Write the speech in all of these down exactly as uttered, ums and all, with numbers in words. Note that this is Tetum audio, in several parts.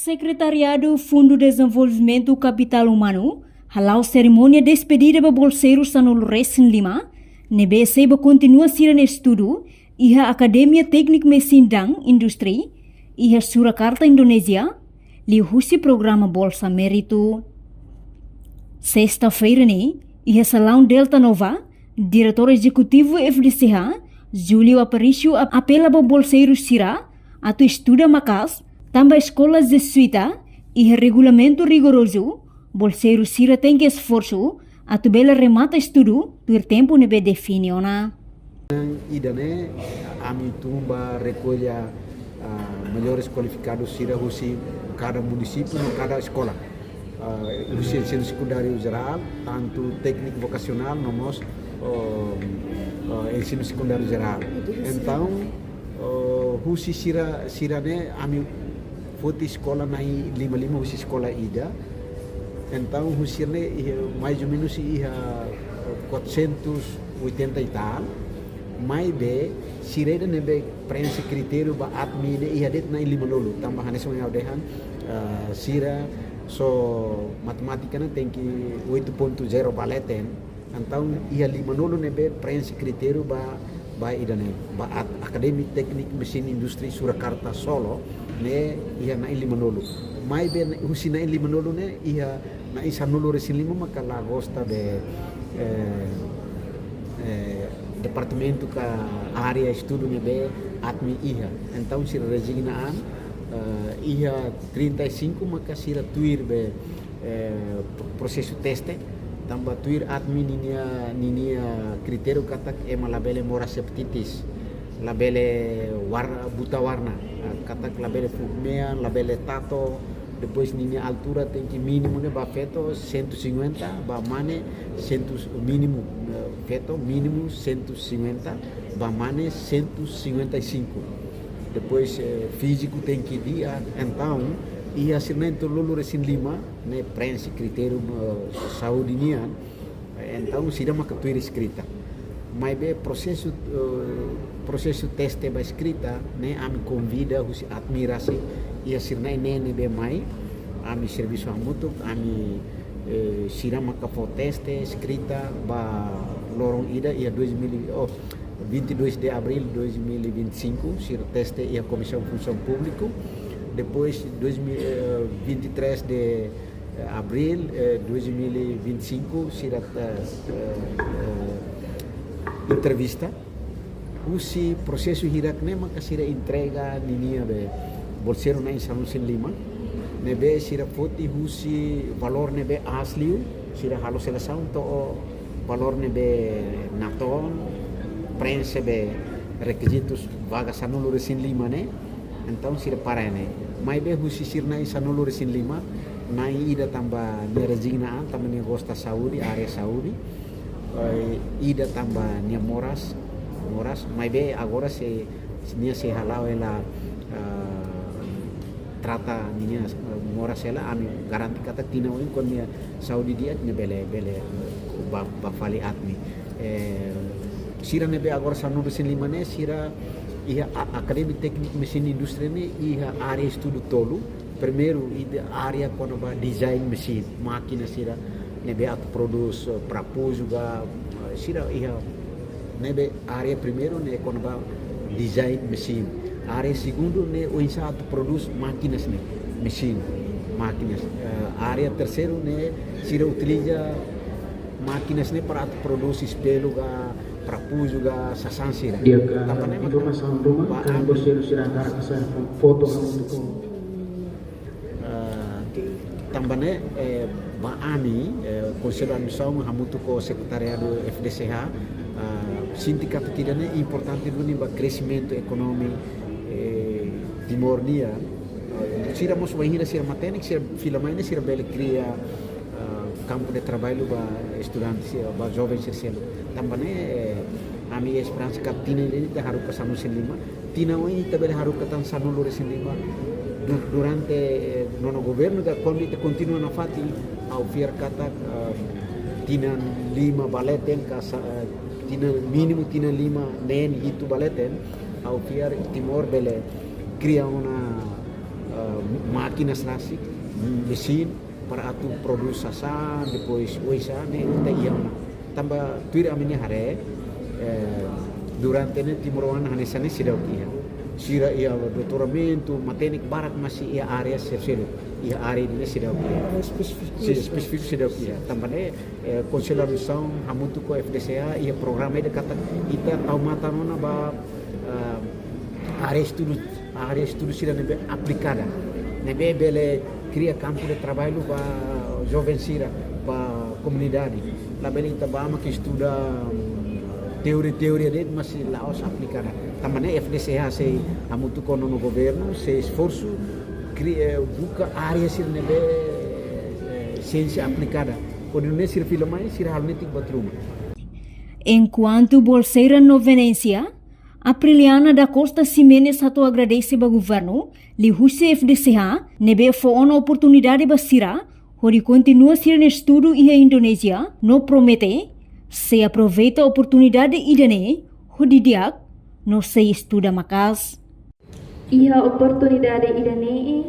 Sekretariadu Fundu Dezenvolvimentu Kapitál Umanu hala'o serimónia despedida ba bolseiru sanulu-resin-lima ne'ebé sei bá kontinua sira-nia estudu iha Akademia Tékniku Mesin dan Indústria iha Surakarta, Indonézia, liuhusi programa Bolsa Méritu. Sesta-feira ne'e, iha Salaun Delta Nova, Diretór Ezekutivu F D C H, Júlio Aparício, ap-, apela ba bolseiru sira atu estuda maka'as, tanba eskola jezuíta iha regulamentu rigorozu, bolseiru sira tenke esforsu atu bele remata estudu tuir tempu ne'ebé define ona. Ida-ne'e, ami tun bá rekolla, ah, mellores kualifikadus sira husi kada munisípiu no kada eskola. Ah, husi ensinu sekundáriu jerál, tantu tékniku vokasionál, no mós, oh, oh, ensinu sekundáriu jerál. Entaun, oh, husi sira, sira-ne'e, ami foti eskola na'in lima-lima husi eskola ida. Entaun, husi ne'e, iha, mais ou menus iha quatrocentos e oitenta e tal. Maibé, sira ida ne'ebé prenxe kritériu ba admi ne'e iha de'it na'in limanulu. Tanba hanesan ohin ha'u dehan, ah, sira só matemátika ne'e tenke oito ponto zero ba leten. Entaun, iha limanulu ne'ebé prenxe kritériu ba, ba ida-ne'e, ba at-, Akademia Tékniku Mesin Indústria Surakarta solo, ne'e iha na'in limanulu. Maibé ne'e, husi na'in limanulu ne'e, iha na'in sanulu-resin-lima maka la gosta be, eh, eh, departamentu ka área estudu ne'ebé admi iha. Entaun, sira rezigna an, eh, iha trinta e cinco maka sira tuir be, eh, pro-, prosesu teste, tanba tuir admi ninia, ninia kritériu katak ema labele moras hepatitis, labele war-, buta warna, ah, katak labele fuhu mean, labele tatu, depois ninia altura tenke mínimu ne'e ba feto cento e cinquenta, ba mane cem, mínimu, eh, feto mínimu cento e cinquenta, ba mane cento e cinquenta e cinco. Depois, eh, fíziku tenke di'ak, entaun, iha sira na'in tolunulu-resin-lima, ne'e prenxe kritériu, eh, saúde nian, entaun sira maka tuir eskrita. Maibé prosesu, eh, prosesu teste ba eskrita, ne'e ami konvida husi admi rasik, iha sira na'in neen ne'ebé mai, ami servisu hamutuk, ami, eh, sira maka fó teste eskrita ba loron ida iha dois mil, oh, vinte e dois de abril dois mil e vinte e cinco, sira teste iha Komisaun Funsaun Públika. Depois, dois mil, eh, vinte e três de, eh, abril, eh, dois mil e vinte e cinco, sira, eh, eh, eh, entrevista. Husi prosesu hirak ne'e maka sira entrega ninia be bolseiru na'in sanulu-resin-lima. Ne'ebé sira foti husi valór ne'ebé aas liu, sira halo selesaun to'o valór ne'ebé natoon, prenxe be rekizitus vaga sanulu-resin-lima ne'e, entaun sira para iha ne'e. Maibé husi sira na'in sanulu-resin-lima, na'in ida tanba nia rezigna an, tanba nia gosta saúde, área saúde. Eh, ida tanba nia moras, moras, maibé agora sei, nia sei hala'o hela, ah, trata ninia, eh, moras hela, ami garante katak tinan oin kuandu nia saúde di'ak nia bele, bele, eh, bá, bá fali admi. Eh, sira ne'ebé agora sanulu-resin-lima ne'e, sira iha a-, Akademia Tékniku Mesin Indústria ne'e iha área estudu tolu. Primeiru, iha área kona-ba design machine, mákina sira ne'ebé atu prodús, eh, parafuzu ka, eh, sira iha ne'ebé área primeiru ne'e kona-ba design machine. Área segundu ne'e oinsá atu prodús mákinas ne'e, machine, mákinas. Eh, área terseiru ne'e sira utiliza mákinas ne'e para atu prodús espellu ka, parafuzu ka, sasán sira. Dia ka, tanba ne'e maka informasaun ruma, ba ami, bolseiru sira hakarak hasai foto hamutuk ho. Ah, tanba ne'e, eh, ba ami, eh, Konsellu Administrasaun hamutuk ho Sekretariadu F D C H, ah, sente katak ida-ne'e importante duni ba kresimentu ekonomia, eh, Timor nian. Ah, sira mós bainhira sira matenek, sira fila mai ne'e sira bele kria, ah, kampu de traballu ba estudante sira, ba joven sira seluk. Tanba ne'e, eh, ami esperansa katak tinan ida-ne'e ita haruka sanulu-resin-lima, tinan oin ita bele haruka tan sanulu-resin-lima. Du-, durante, eh, nonu governu ida, kuandu ita kontinua nafatin, ha'u fiar katak, eh, tinan lima ba leten ka sa-, eh, tinan mínimu, tinan lima, neen, hitu ba leten, ha'u fiar Timor bele kria ona, Mákinas rasik, mesin, para atu prodús sasán, depois oinsá ne'e ita iha ona. Tanba tuir ami-nia haree, eh, durante ne'e timoroan hanesan ne'e seidauk iha. Sira iha doutoramentu, matenek barak, mas iha área seluk-seluk. Iha área ne'e seidauk iha. Espesífiku. Sin, espesífiku seidauk iha. Tanba ne'e, eh, Konsellu Administrasaun hamutuk ho F D C H iha programa ida katak ita tau matan ona ba, eh, área estudu, área estudu sira ne'ebé aplikada. Ne'ebé bele kria kampu de traballu ba joven sira, ba komunidade. Labele ita bá mak estuda, mm, teoria-teoria de'it, mas la'ós aplikada. Tanba ne'e F D C H sei hamutuk ho nonu governu, sei esforsu, kri-, eh, buka área sira ne'ebé, eh, siénsia aplikada. Hodi nune'e sira fila mai, sira halo netik buat ruma. Enkuantu bolseira no Venésia, Apriliana da Costa Ximenes hato'o agradese ba governu, liuhusi F D C H, ne'ebé fó ona oportunidade ba sira, hodi kontinua sira-nia estudu iha Indonézia, no promete, sei aproveita oportunidade ida-ne'e, hodi di'ak, no sei estuda maka'as. Iha oportunidade ida-ne'e,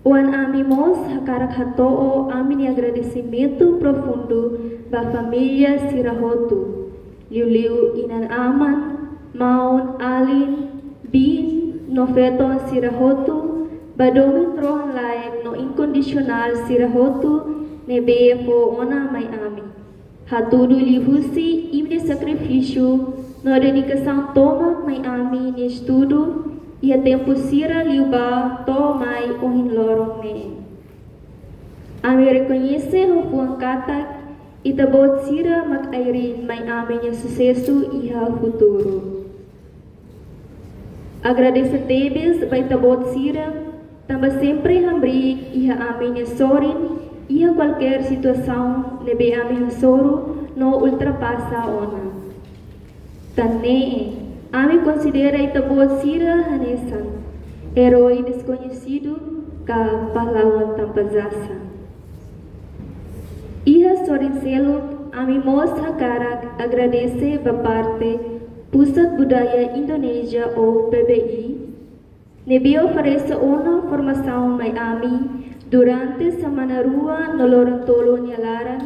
oan ami mós hakarak hato'o ami-nia agradesimentu profundu ba família sira hotu. Liuliu inan-aman, maun-alin, biin, no feton sira hotu, ba domin rohan-laek no inkondisionál sira hotu, ne'ebé fó ona mai ami. Hatudu liuhusi imi-nia sakrifísiu no dedikasaun tomak mai ami-nia estudu, iha tempu sira liubá to'o mai ohin loron ne'e. Ami rekoñese ho fuan katak, ita-boot sira mak ai-riin mai ami-nia susesu iha futuru. Agradese tebes ba ita-boot sira, tanba sempre hamriik iha ami-nia sorin, iha kualkér situasaun ne'ebé ami hasoru no ultrapasa ona. Tan ne'e, ami konsidera ita-boot sira hanesan erói deskoñesidu ka pahlawan tanpa jasa. Iha sorin seluk, ami mós hakarak agradese ba parte Pusat Budaya Indonézia ou P B I, ne'ebé oferese ona formasaun mai ami durante semana rua no loron tolu nia laran,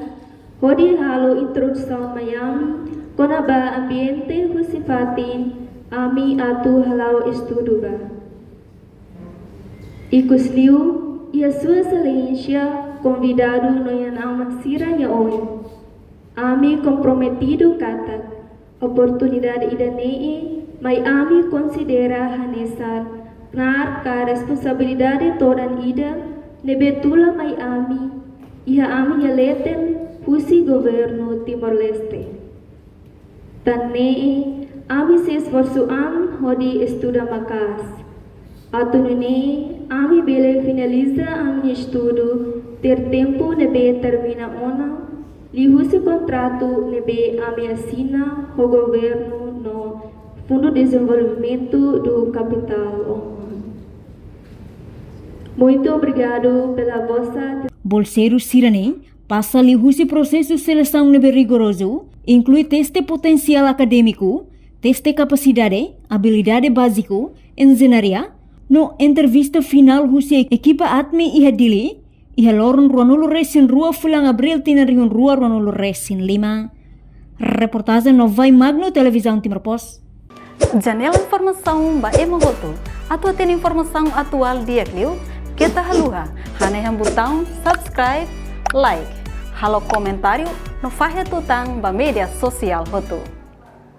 hodi halo introdusaun mai ami kona-ba ambiente husi fatin ami atu hala'o estudu ba. Ikusliu, iha Sua Exelénsia, konvidadu no inan-aman sira-nia oin. Ami komprometidu katak, oportunidade ida-ne'e, mai ami konsidera hanesan knaar ka responsabilidade todan ida, ne'ebé tula mai ami, iha ami-nia leten, husi governu Timor-Leste. Tan ne'e, ami sei esforsu an hodi estuda maka'as. Atu nune'e, ami bele finaliza ami-nia estudu, tuir tempu ne'ebé termina ona, liuhusi kontratu ne'ebé ami asina ho governu no Fundo Desenvolvimento do Capital Humano. Muito obrigado pela vossa Bolseiru sira-ne'e pasa liuhusi prosesu selesaun ne'ebé rigorozu, inklui teste potensiál akadémiku, teste kapasidade, abilidade báziku, enjeñaria, no entrevista finál husi ekipa ADME iha Dili, iha loron ruanulu-resin-rua fulan Abríl tinan rihun rua ruanulu-resin-lima. Reportajen Novai Magno, Televizaun Timor Post. Janela informasaun ba ema hotu. Atu hatene informasaun atuál di'ak liu, keta haluha hanehan butaun subscribe, like, halo komentáriu no fahe tutan ba média sosiál hotu.